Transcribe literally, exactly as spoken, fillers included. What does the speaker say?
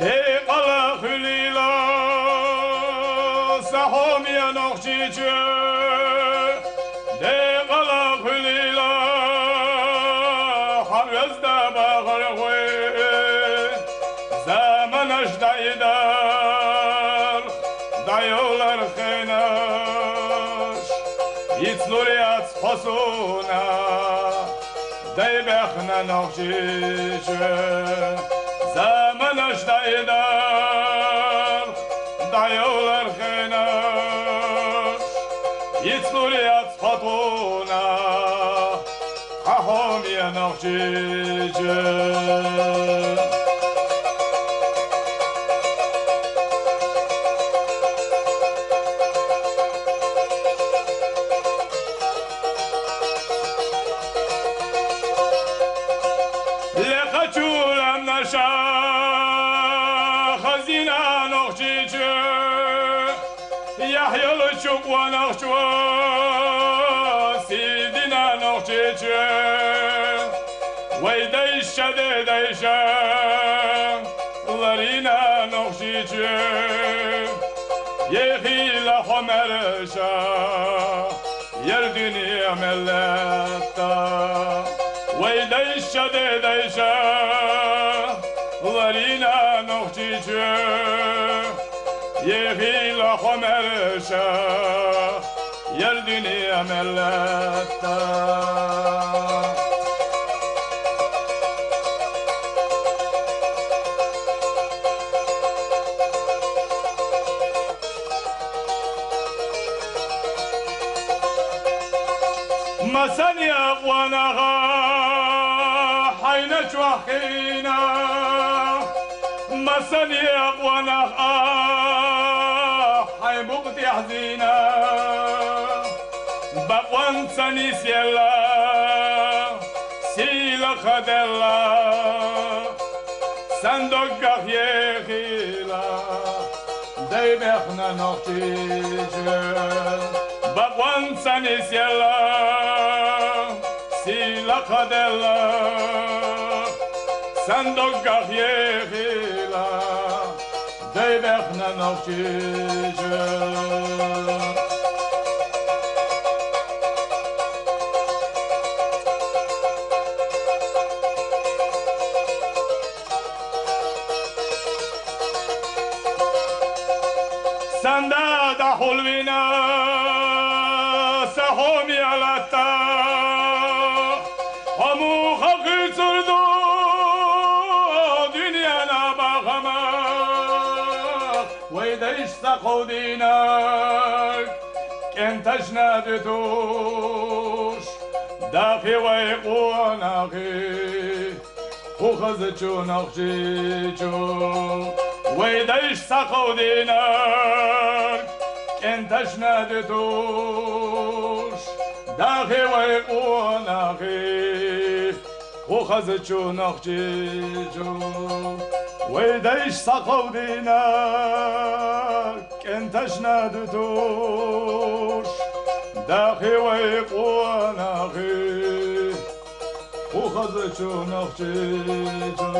Декъала хуьлийла, са хьоме Нохчийчоь, декъала хуьлийла, хьан везда бахархой, заманаш дӀайидар, дӀайолар хенаш, йицлур яц хьо суна, дай бехна Нохчийчоь, заманаш дӀайидар, дӀайолар хенаш, йицлур яц хьо тхона, хьа хьоме Нохчийчоь. Лекха чурамнаша хазина Нохчийчоь, яхь йолчу къонахчо сийдина Нохчийчоь, вай дайша, дедайша ларина Нохчийчоь, ехийла хьо маьрша, ер дуьне мел лаьтта. Вай дайша, дедайша ларина Нохчийчоь, ехийла хьо маьрша, ер дуьне мел лаьтта. Масане къонах хьайна чохь кхийна, масане къонах хьайн букъа тӀехь зийна, бакъонца нисъелла, сийлахь делла, сан доггах ехийла, дай бехна Нохчийчоь, бакъонца нисъелла, сийлахь делла, сан доггах ехийла, дай бехна Нохчийчоь. Сан да дӀахьулвина, са хьоме латта, хьо муха кхуьйцур ду дуьненан бахамах? Вай дайша схьакховдийнарг кӀенташна дуьтуш, дахе вай къонахий, кху хазачу Нохчийчу. Вай дайша схьакховдийнарг кӀенташна дуьтуш, дахе вай къонахий, кху хазачу Нохчийчу. Вай дайша схьакховдийнарг кӀенташна дуьтуш, дахе вай къонахий, кху хазачу Нохчийчу.